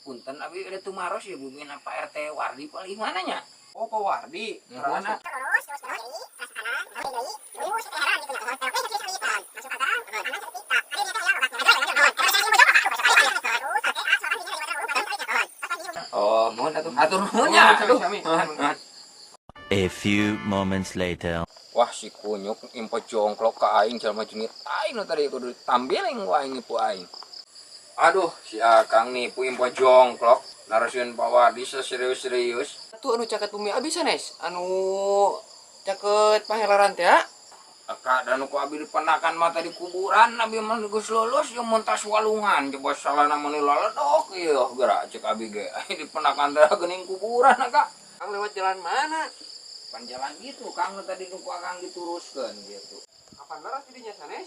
Punten, abi ada tumaros ya bumi Pak RT Wardi paling mana nya? Oh, Pak Wardi. Mana? Oh, mohon atuh. Atur nuhun nya. Nuhun, Aduh. sami-sami. Nuhun, nuhun. A few moments later. Wah, si kunyuk impo jongklok ka aing, jelema jengit aing nu tadi kudu ditambiling ku aing, nipu aing. Aduh, si Akang nipu impo jongklok. Narasieun Pak Wardi serius-serius. Tuh anu caket bumi abi sanes, anu caket pahelaran teh ya. Aka dan ku abi dipendakan mata di kuburan, abi mah geus lulus ya mun tas walungan coba salana mun laledok ieu geura cek abi ge dipendakan teh geuning kuburan aka. Kang lewat jalan mana? Pan jalan gitu Kang nu tadi nu ku Akang dituruskeun gitu. Kapan leras didinya sanes?